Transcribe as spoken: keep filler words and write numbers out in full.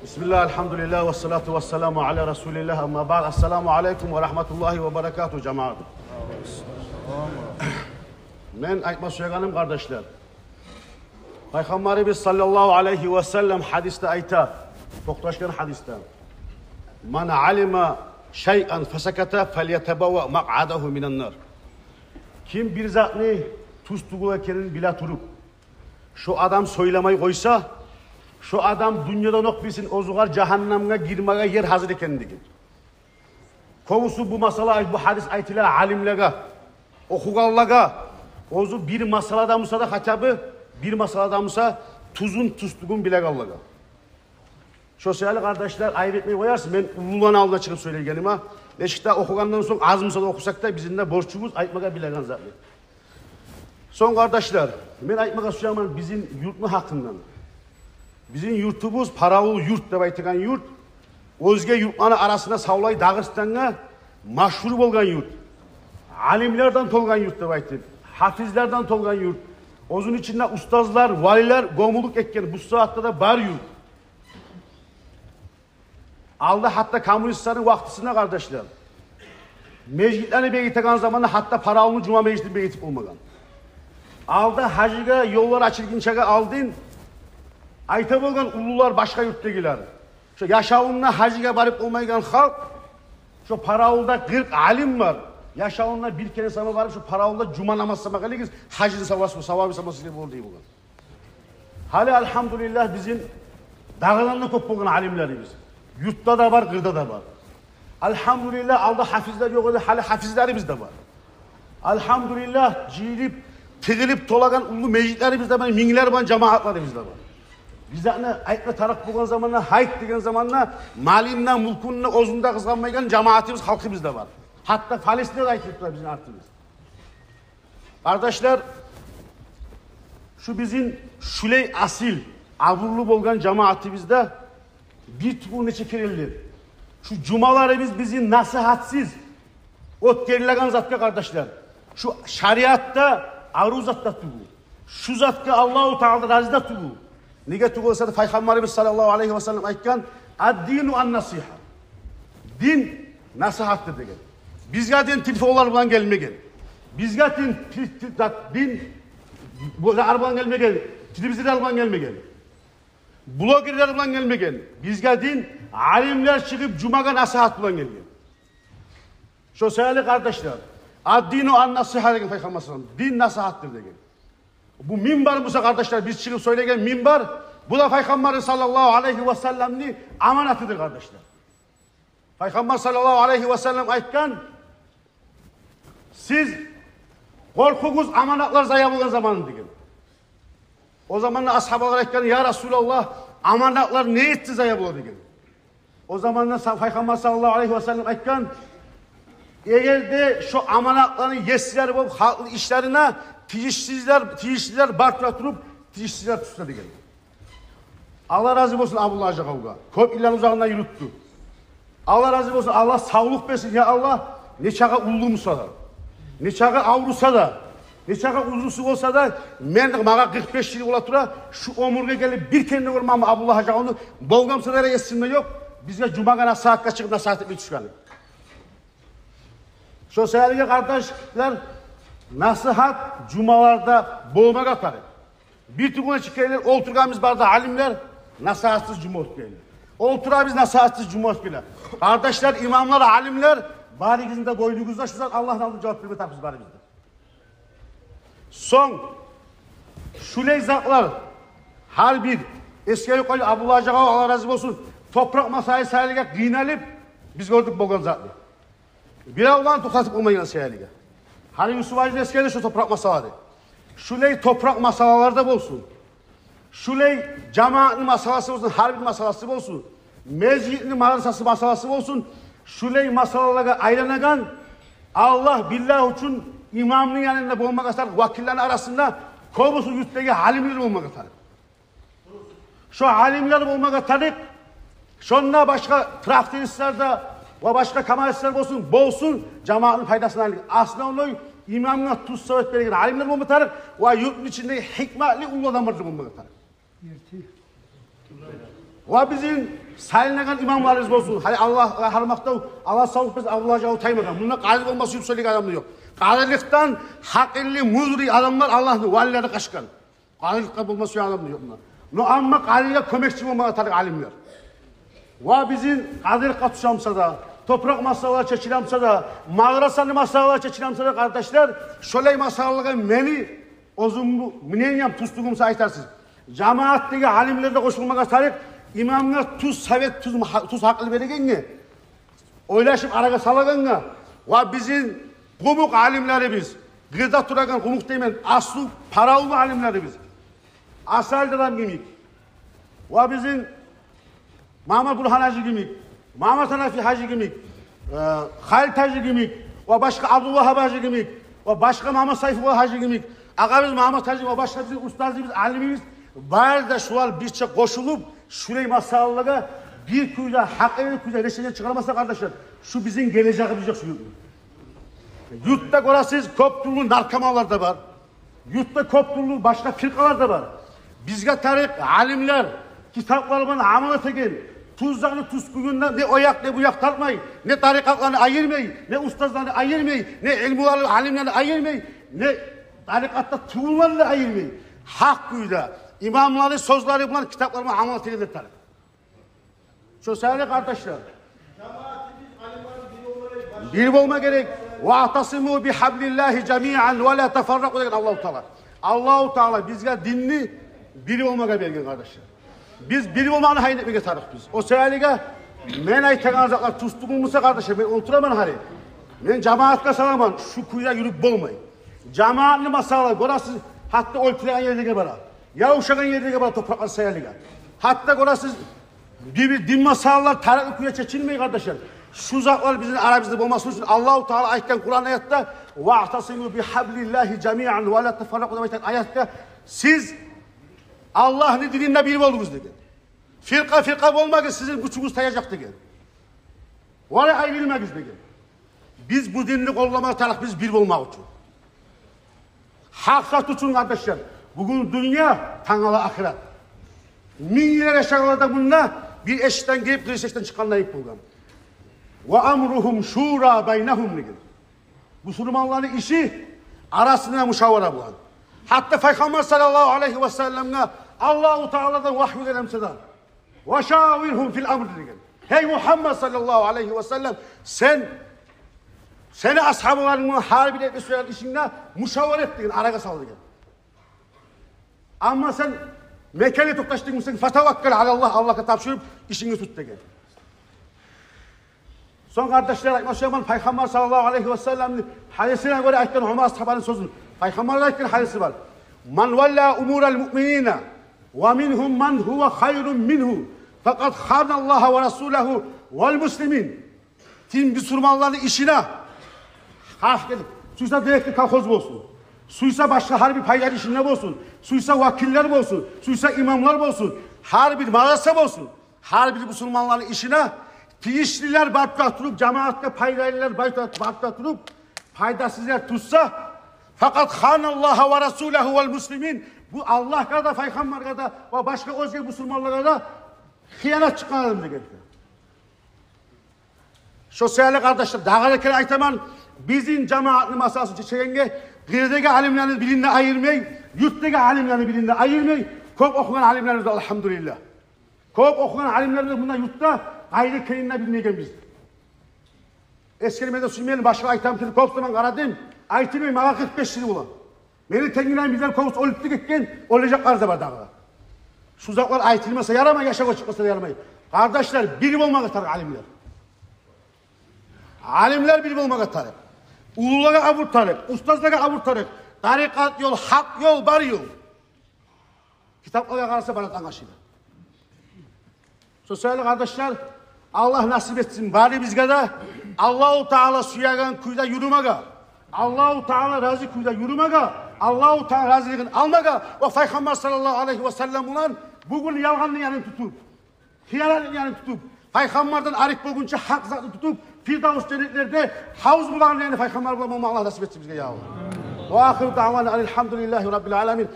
Бисмиллагь, альгьамдулиллагь, вассалату вассаламу аля расулиллагь, амма баъд. Ассаламу алейкум ва рагьматуллагьи ва баракатугь, жамаат. Мен айтма сюегеним, къардашлар, Пайхаммарыбыз саллаллагьу алайгьи ва саллам гьадисде айта, токъташгъан гьадисде: «Ман алима шайъан фасаката, фальятабавва макъъадагьу минан нар». Ким бир затны тюз тюгюл экенин биле туруп, шо адам сёйлемей къойса, шо адам дюньядан окъ билсин оьзюгер жагьаннамгъа гирмеге ер гьазир экенин деген. Кёбюсю бу масъала, бу гьадис айтыла алимлеге, охугъанлагъа, оьзю бир масъалада буса да, хотя бы бир масъалада буса, тюзюн, тюз тюгюлюн билегенлеге. Шо саялы, къардашлар, айып этмей къоярсыз, мен уллуланы алдына чыгъып сёйлейгениме. Нечик де охугъандан сонг, аз буса да охусакъ да, бизин де борчубуз айтмагъа билеген затны. Сонг, къардашлар, мен айтмагъа сюемен бизин юртну гьакъындан. Бизин юртубуз Паравул юрт деп айтагъан юрт. Оьзге юртланы арасына савлай Дагъыстангъа машгьур болгъан юрт. Алимлерден толгъан юрт деп айтып, гьафизлерден толгъан юрт. Оьзюню ичинде устазлар, валилер гёмюлюп гетген, бу сагьатда да бар юрт. Алда гьатта коммунистлени вакътисинде, къардашлар, межитлени бегитеген заманда гьатта Паравулну жума межитин бегитип болмагъан. Алда гьажгъа ёллар ачылгъынчагъа алдын айта болгъан уллулар, башгъа юртдагъылар: шо яшавунда гьажгъа барып болмайгъан халкъ, шо Паравулда къыркъ алим бар, яшавунда бир керен сама барып, шо Паравулда жума намаз сама гелигиз, гьажны савабы, савабы сама сизге болур дей болгъан. Гьали, альгьамдулиллагь, бизин дагъыдан да кёп болгъан алимлерибиз юртда да бар, къырда да бар. Альгьамдулиллагь, алда гьафизлер ёкъ эди, гьали гьафизлерибиз де бар. Альгьамдулиллагь, жыйылып, тыгъылып толагъан уллу межитлерибиз де бар, минглер булан жамаатларыбыз да бар. Биз затны айтма тарыкъ болгъан заманда, гьайт деген заманда, малын да, мюлкюн де, оьзюн де къызгъанмайгъан жамаатыбыз, халкъыбыз да бар. Гьатта фалисне де айтылып тура бизин артыбыз. Къардашлар, шу бизин шулай асил, абурлу болгъан жамаатыбызда бир тюгюл нече керенлер шу жумаларыбыз бизин насигьатсыз оьтгерилеген затгъа, къардашлар. Шу шариатда арив зат да тюгюл. Шу затгъа Аллагьу Таала рази да тюгюл. Неге тюгюл эсе де, Пайхаммарыбыз саллаллагьу алайгьи ва саллам айтгъан: «Ад-дину ан-насигьа». Дин насигьатдыр деген. Бизге дин телефонлар булан гелмеген. Бизге дин, ти-, ти-, да-, дин булар булан гелмеген, телевизорлар булан гелмеген, блогерлер булан гелмеген. Бизге дин алимлер чыгъып жумагъа насигьат булан гелген. Шо саялы, къардашлар, «Ад-дину ан-насигьа» деген Пайхаммар саллаллагьу алайгьи ва саллам, дин насигьатдыр деген. Бу минбар буса, къардашлар, биз чыгъып сёйлеген минбар, бу да Пайхаммар саллаллагьу алайгьи ва салламны аманатыдыр, къардашлар. Пайхаммар саллаллагьу алайгьи ва саллам айтгъан: «Сиз къоркъугъуз аманатлар зая болгъан заманын», – деген. О заманда асгьабалар айтгъан: «Я Расулаллагь, аманатлар не этсе зая бола?» – деген. О заманда са-, Пайхаммар саллаллагьу алайгьи ва саллам айтгъан: «Эгер де шо аманатланы еслери болуп, халкъны ишлерине тийишлилер, тийишлилер бар тура туруп, тийишсизлер тюшсе», – деген. Аллагь рази болсун Абдуллагь Гьажагъавгъа. Кёп йылланы узагъында юрютдю. Аллагь рази болсун, Аллагь савлукъ берсин, я Аллагь. Нечакъы уллу буса да, нечакъы авруса да, нечакъы узрусу болса да, мен, магъа къыркъ беш йыл бола тура, шу оьмюрге гелип бир керен де гёрмегенмен Абдуллагь Гьажагъавну, болгъан буса да эсимде ёкъ, бизге жумагъа насигьатгъа чыгъып насигьат этмей тюшгени. Шо саялы, къардашлар, насигьат жумаларда болмагъа тарыкъ. Бир тюгюл нече керенлер олтургъаныбыз бар да алимлер, насигьатсыз жума оьтгерелер. Олтурабыз, насигьатсыз жума оьтгерелер. Къардашлар, имамлар, алимлер, барыгъызны да бойнугъузда шу зат, Аллагьны алдында жавап берме тарыкъбыз барыбыз да. Сонг шулай затлар, гьар бир эсгерип къоюп, Абдуллагь Гьажагъав, Аллагь рази болсун, топуракъ масъаласы саялы къыйналып, биз гёрдюк болгъан затны. Биревлени токътатып болмайгъан саялы. Гьали Юсуп Гьажи эсгерди шо топуракъ масъаланы. Шулай топуракъ масъалалар да болсун, шулай жамаатны масъаласы болсун, гьар бир масъаласы болсун, межитни, мадрасаны масъаласы болсун, шулай масъалалагъа айланагъан, Аллагь, биллагь учун, имамны янында болмагъа тарыкъ, вакиллени арасында кёбюсю юртдагъы алимлер болмагъа тарыкъ. Шо алимлер болмагъа тарыкъ. Шонда башгъа трактористлер де ва башгъа коммунистлер болсун, болсун, жамаатны пайдасына айланып. Основной имамгъа тюз совет береген алимлер болмагъа тарыкъ ва юртну ичинде гьикматлы уллу адамлар болмагъа тарыкъ. Ерти. Ва бизин сайланагъан имамларыбыз болсун. Гьали Аллагьгъа гьар макътав, Аллагь савлукъ берсин, Абдуллагь гьажи таймагъан. Мунда къади болмас учун сёйлейген адам да ёкъ. Къадиликден гьакъыллы, мудри адамлар, Аллагьны валилери къачгъан. Къадиликде болмас учун адам да ёкъ мунда. Но амма къадиге кёмекчи болмагъа тарыкъ алимлер. Ва бизин къадиликге тюшемсе де, топуракъ масъалалар чечилемсе де, мадрасаны масъалалар чечилемсе де, къардашлар, шолай масъалалагъа мени оьзюмню мнением, тюзлюгюмсю айтарсыз. Жамаатдагъы алимлер де къошулмагъа тарыкъ, имамгъа тюз совет, тюз ма-, тюз гьакъыл берегенге, ойлашып арагъа салагъангъа. Ва бизин къумукъ алимлерибиз, къырда турагъан къумукъ деймен, аслу паравлу алимлерибиз, Асал дадам йимик, ва бизин Мама Бургьан гьажи йимик, Мама Танафи гьажи йимик, э, Халит гьажи йимик, ва башгъа Абдулвагьап гьажи йимик, ва башгъа Мама Сайфулла гьажи йимик, агъабыз Мама гьажи ва башгъа бизин устазыбыз, алимибиз, бары да шулар бирче къошулуп, шулай масъалалагъа бир кюйде, гьакъыллы кюйде решение чыгъармаса, къардашлар, шу бизин гележегибиз ёкъ шу юртда. Юртда гёресиз, кёп тюрлю наркоманлар да бар. Юртда кёп тюрлю башгъа фиркъалар да бар. Бизге тарыкъ алимлер, китаплар булан амал этеген, тюз затны тюз кюйде, не о якъ, не бу якъ тартмай, не тарикъатланы айырмай, не устазланы айырмай, не илмуланы, алимлени айырмай, не тарикъатда тувулгъанланы айырмай. Гьакъ кюйде, имамланы сёзлери булан, китаплар булан амал этегенлер тарыкъ. Шо саялы, къардашлар, бир болма герек. «Ваътасиму бигьаблиллагьи жамиан ва ла тафарракъу», — деген Аллагьу Таала. Аллагьу Таала бизге динни бир болмагъа берген, къардашлар. Биз бир болманы гьайын этмеге тарыкъбыз. О саялы мен айтагъан затлар тюз тюгюл буса, къардашлар, мен олтураман гьали. Мен жамаатгъа саламан, шу кюйде юрюп болмай. Жамаатны масъалалары, гёресиз, гьатта олтурагъан ерлеге бара, ябушагъан ерлеге бара, топуракълар саялы. Гьатта гёресиз, бир-бир дин масъалалар тарыкълы кюйде чечилмей, къардашлар. Шу затлар бизин арабызда болмасын учун Аллагьу Таала айтгъан Къуран аятда: «Ваътасиму бигьаблиллагьи жамиан ва ла тафарракъу», — деп айтгъан аятда: «Сиз Аллагьны дининде бир болугъуз», — деген. «Фиркъа-фиркъа болмагъыз, сизин гючюгюз таяжакъ», — деген. «Ва ла айрылмагъыз», — деген. Биз бу динни къолламагъа тарыкъбыз бир болмакъ учун. Гьакъ зат учун, къардашлар. Бугюн дюнья, тангала ахырат. Минг йыл яшагъанлар да мунда бир эшикден гирип, къырыш эшикден чыкъгъанда айып болгъан. «Ва амругьум шура байнагьум», — деген. Бусурманланы иши арасында мушавара болгъан. Гьатта Пайхаммар саллаллагьу алайгьи ва салламгъа Аллагьу Тааладан вагью гелемсе де, «Ва шавиргьум фил амр», — деген. Гьей Мугьаммад саллаллагьу алайгьи ва саллам, сен, сени асгьабаларынг булан гьар бир этме сюеген ишингде мушавара эт деген, арагъа сал деген. Амма сен мекенли токъташдынг бусанг, «фатаваккал алаллагь», Аллагьгъа тапшурып ишингни тут деген. Сонг, къардашлар, айтма сюемен Пайхаммар саллаллагьу алайгьи ва салламны гьадисине гёре айтгъан Умар асгьабаны сёзюн. Пайхаммарны айтгъан гьадиси бар: «Ман валла умурал муъминина ва мингьум ман гьува хайрун мингьу, факъад ханаллагьа ва расулагьу вал муслимин». Ким бусурманланы ишине, гьар ким, сюйсе директор колхоз болсун, сюйсе башгъа гьар бир пайдалы ишинде болсун, сюйсе вакиллер болсун, сюйсе имамлар болсун, гьар бир мадраса болсун, гьар бир бусурманланы ишине тийишлилер барып да туруп, жамаатгъа пайдалылар барып да, барып да туруп, пайдасызлар тутса, «факъад ханаллагьа ва расулагьу вал муслимин». Бу Аллагьгъа да, Пайхаммаргъа да ва башгъа оьзге бусурманлагъа да хыянат чыкъгъан адам деген. Шо саялы, къардашлар, дагъы да керен айтаман, бизин жамаатны масъаласын чечегенге, къырдагъы алимлени бирин де айырмай, юртдагъы алимлени бирин де айырмай, кёп охугъан алимлерибиз, алгьамдулиллагь. Кёп охугъан алимлерибиз мунда юртда, къайда экенин де билмейгенбиз. Эсгермеге де сюймеймен, башгъа айтаман деп кёп заман къарадым, айтылмай, магъа къыркъ беш йыл бола. Мени тенгилерим бизлер кёбюсю оьлюп де гетген, оьлежеклер де бар дагъы. Шу затлар айтылмаса ярамай, яшавгъа чыкъмаса да ярамай. Къардашлар, бир болмагъа тарыкъ алимлер. Алимлер бир болмагъа тарыкъ. Уллулагъа абур тарыкъ, устазлагъа абур тарыкъ. Тарикъат ёл, гьакъ ёл, бар ёл. Китаплагъа къараса, бары да англашыла. Шо саялы, къардашлар, Аллагь насип этсин барыбызгъа да Аллагьу Таала сюеген кюйде юрюмеге, Аллагьу Таала рази кюйде юрюмеге, Аллагьу Таала разилигин алмагъа ва Пайхаммар саллаллагьу алайгьи ва саллам булан бугюн ялгъанны янын тутуп, хыянатны янын тутуп, Пайхаммардан арек болгъунча гьакъ затны тутуп, Фирдавс женнетлерде гьавуз булагъыны янында Пайхаммар булан болма Аллагь насип этсин бизге, я Аллагь. Ва ахиру даъвана анил гьамдулиллагьи раббил аламин.